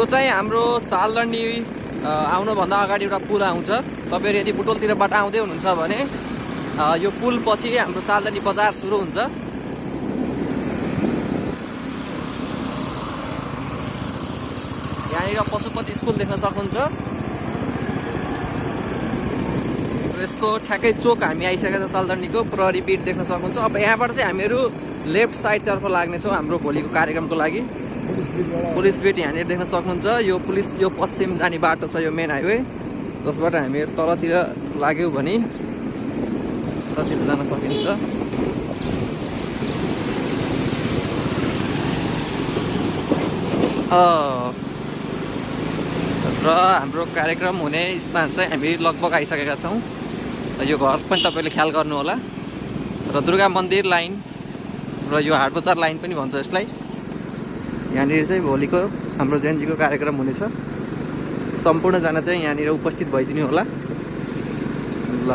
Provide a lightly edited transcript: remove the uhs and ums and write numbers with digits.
यो चाहिँ हाम्रो सालदण्डी आउनुभन्दा अगाडि एउटा पुल आउँछ। तपाईहरु यदि बुटोलतिरबाट आउँदै हुनुहुन्छ भने यो पुल पछि हाम्रो सालदण्डी बजार सुरु हुन्छ। यहाँनिर पशुपति स्कुल देख्न सक्नुहुन्छ। यसको ठ्याक्कै चोक हामी आइसकेका छौँ सालदण्डीको। प्रहरी बिट देख्न सक्नुहुन्छ। अब यहाँबाट चाहिँ हामीहरू लेफ्ट साइडतर्फ लाग्नेछौँ हाम्रो भोलिको कार्यक्रमको लागि। पुलिस बिट यहाँनिर देख्न सक्नुहुन्छ। यो पश्चिम जाने बाटो छ, यो मेन हाइवे, जसबाट हामीहरू तलतिर लाग्यौँ भने तलतिर जान सकिन्छ। र हाम्रो कार्यक्रम हुने स्थान चाहिँ हामी लगभग आइसकेका छौँ। यो घर पनि तपाईँले ख्याल गर्नु होला। र दुर्गा मन्दिर लाइन र यो हाट बजार लाइन पनि भन्छ यसलाई। यहाँनिर चाहिँ भोलिको हाम्रो जेएनजीको कार्यक्रम हुनेछ। सम्पूर्णजना चाहिँ यहाँनिर उपस्थित भइदिनु होला। ल